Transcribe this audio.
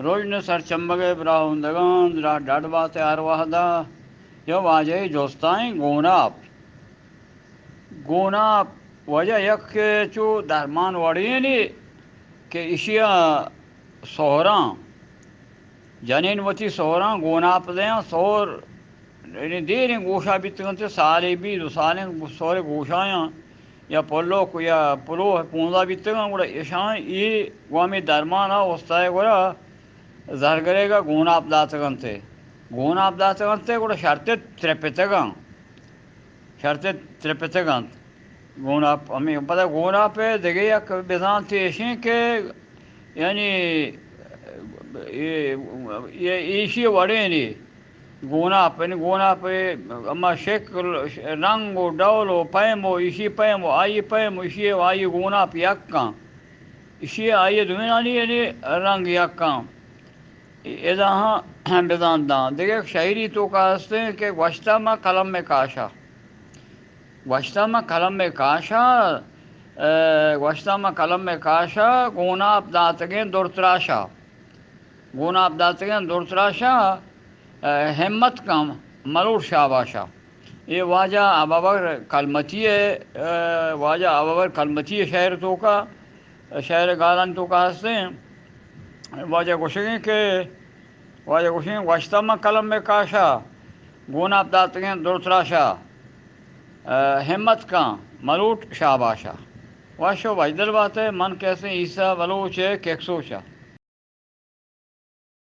رژن سرچمگ ءِ براہندگاں، دراہ ڈڈ بات ءِ ہر وہدا۔ یا واجہ ءِ جستائیں گوناپ۔ گوناپ وجہ یک چو درمان وڑینے کہ ایشی ءَ سہراں، جنین وتی سہراں گوناپ دیاں، سہر یعنی دیریں گوشا بیتگنت، سالے بی، دو سالیں سہر گوشایاں یا پلو یا پلو پونزا بیتگاں، گڑا ایشاں اے گوامی درمان ءَ استائے گڑا زرگریگا گوناپ داتگنت۔ گوناپ داتگنت، گڑا شرط ترپتگاں۔ شرط ترپتگ انت۔ گوناپ ہمے، پدا گوناپ ءِ دگہ یک بزانتے ایشیں کہ یعنی اے، اے، ایشی وڑیں گوناپ، یعنی گوناپ ءِ ہما شکل، رنگ و ڈول و پیم و ایشی پیم و آئی پیم و ایشی و آئی گوناپ یکاں۔ ایشی آئی دوئینانی یعنی رنگ یکاں۔ ادا ہم بزان داں۔ دگہ یک شاعری توکا ہستیں کہ گوشتہ ما قلم ءِ کاشا۔ گوشتہ ما قلم ءِ کاشا، اے، گوشتہ ما قلم ءِ کاشا، گوناپ داتگیں درتراشا۔ گوناپ داتگیں درتراشا، اے، ہمت کن، ملوٹ شاباشا۔ اے واجہ ابابکر کلمتی ءِ، اے، واجہ ابابکر کلمتی ءِ شعر توکا، شعر گالان توکا ہستیں۔ واجہ گوشگیں کہ، واجہ گوشگیں، گوشتہ من قلم ءِ کاشا، گوناپ داتگیں درتراشا، اے، ہمت کن، ملوٹ شاباشا۔ وش و وشدل بات ئے، من کیسیں عیسیٰ بلوچ ءِ کیک سوچا۔